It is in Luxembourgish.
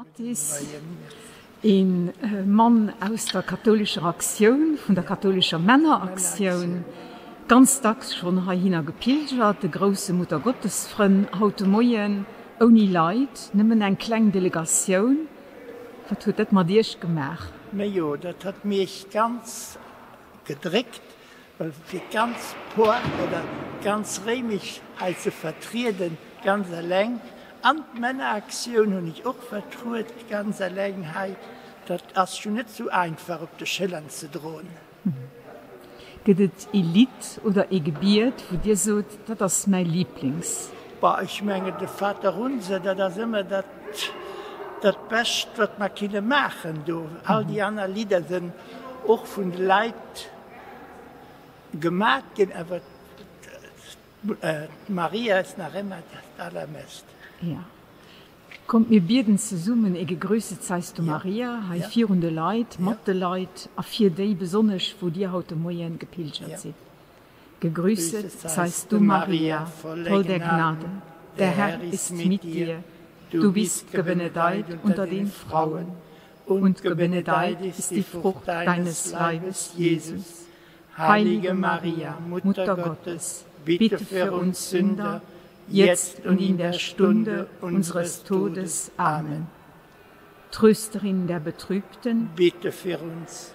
Mattis, ee Mann aus der kathoulescher Aktioun, vun der kathoulescher Männeraktioun, ganz dacks schonn heihinner gepilgert, de grousse Muttergottesfrënn. Haut de Moien ouni Leit, nëmmen eng kleng Delegatioun. Wat huet dat mat Iech gemaach? Majo, dat hat miech ganz gedréckt, well fir d'ganz Por oder ganz Réimech hei ze vertrieden, ganz eleng, an d'Männeraktioun hunn ech och vertruet, ganz eleng hei, dat ass schon net sou einfach op de Schëllern ze droen. Gëtt et ee Lidd oder ee Gebiet, wou Dir sot, dat ass mäi Liiblings? Bah, ech mengen de Vaterunser, dat ass ëmmer dat dat Bescht, wat mer kinne maachen do. All déi aner Lidder sinn och vun de Leit gemat ginn, awer d'Maria ist nach ëmmer dat Allermest. Jo. Kommt mir bieden zesummen ee Gegrüßet seist du Maria hei virun de Leit, mat de Leit a fir déi besonnesch wou dir haut de Moien gepilgert sidd. Gegrüßet seist du Maria, voll der Gnade, der Herr ist mit dir, du bist gebenedeit unter den Frauen, und gebenedeit ist die Frucht deines Leibes, Jesus. Heilige Maria, Mutter Gottes, bitte für uns Sünder, jetzt und in der Stunde unseres Todes. Amen. Trösterin der Betrübten, bitte für uns.